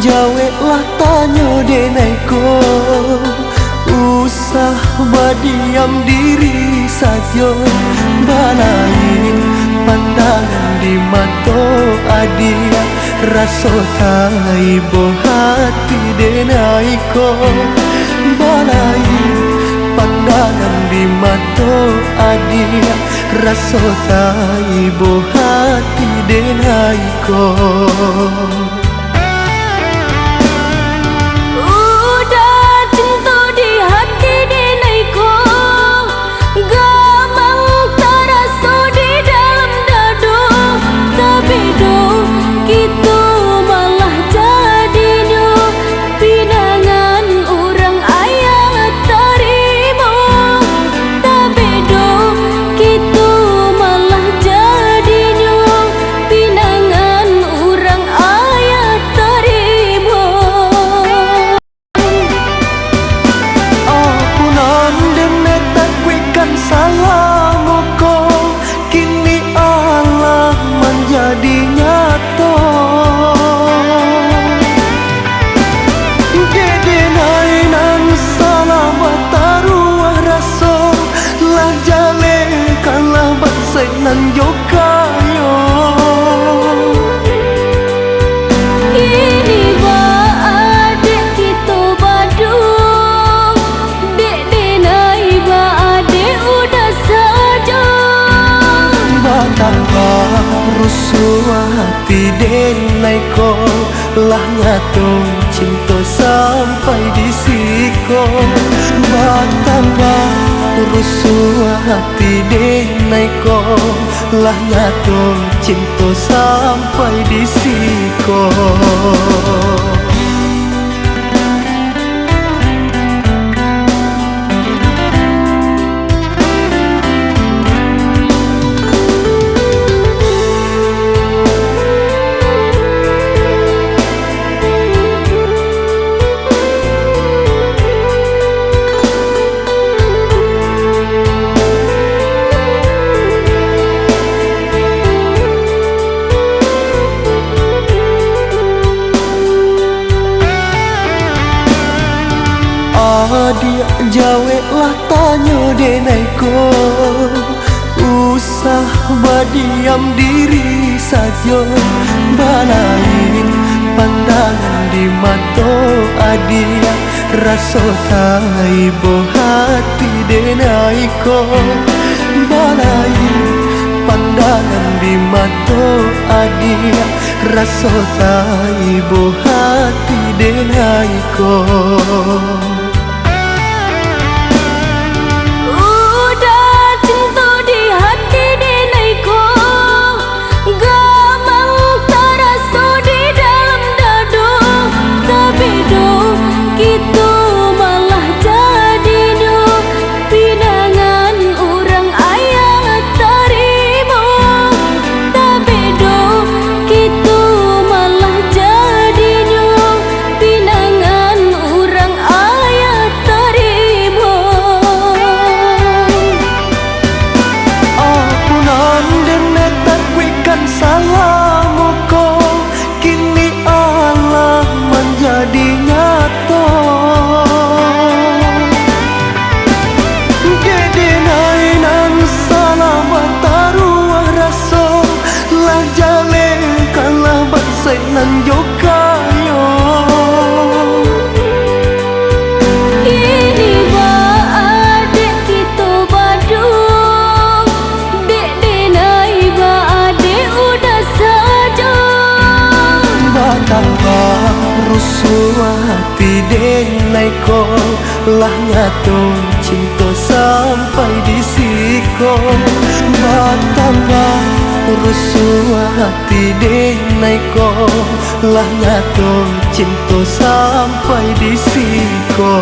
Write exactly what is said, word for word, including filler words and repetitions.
Jaweklah tanyo denai ko, usah badiam diri sajo, balain pandangan di mato adiak, raso taibo hati denai ko, balain pandangan di mato adiak, raso taibo hati denai ko. Udah cinto di hati denai ko, gamang taraso di dalam dado. Tabedo kito malah jadinyo, pinangan urang ayah tarimo. Tabedo kito malah jadinyo, pinangan urang ayah tarimo. Apo nan denai takuikkan salamo ko, kini alah manjadi nyato. Dek denai nan salah bataruah raso, lah jaleh kalah bansaik nan jo kayo. Kini baa dek kito baduo, dek denai baa dek udah sajo. Batambah rusuah hati denai ko, lah nyato cinto sampai di siko. Batambah rusuah hati denai ko, lah nyato cinto sampai di siko. Adiak, jaweklah tanyo denai ko, usah badiam diri sajo, balain pandangan di mato adiak, raso taibo hati denai ko, balain pandangan di mato adiak, raso taibo hati denai ko. Udah cinto di hati denai ko, gamang taraso di dalam dado. Tabedo kito malah jadinyo, pinangan urang ayah tarimo. Tabedo kito malah jadinyo, pinangan urang ayah tarimo. Apo nan denai takuikkan salamo ko, kini alah manjadi nyato. Dek denai nan salah bataruah raso, lah jaleh kalah bansaik nan jo kayo. Kini baa dek kito baduo, dek denai baa dek udah sajo. Batambah rusuah hati denai ko, lah nyato cinto sampai di siko. Batambah rusuah hati denai ko, lah nyato cinto sampai di siko.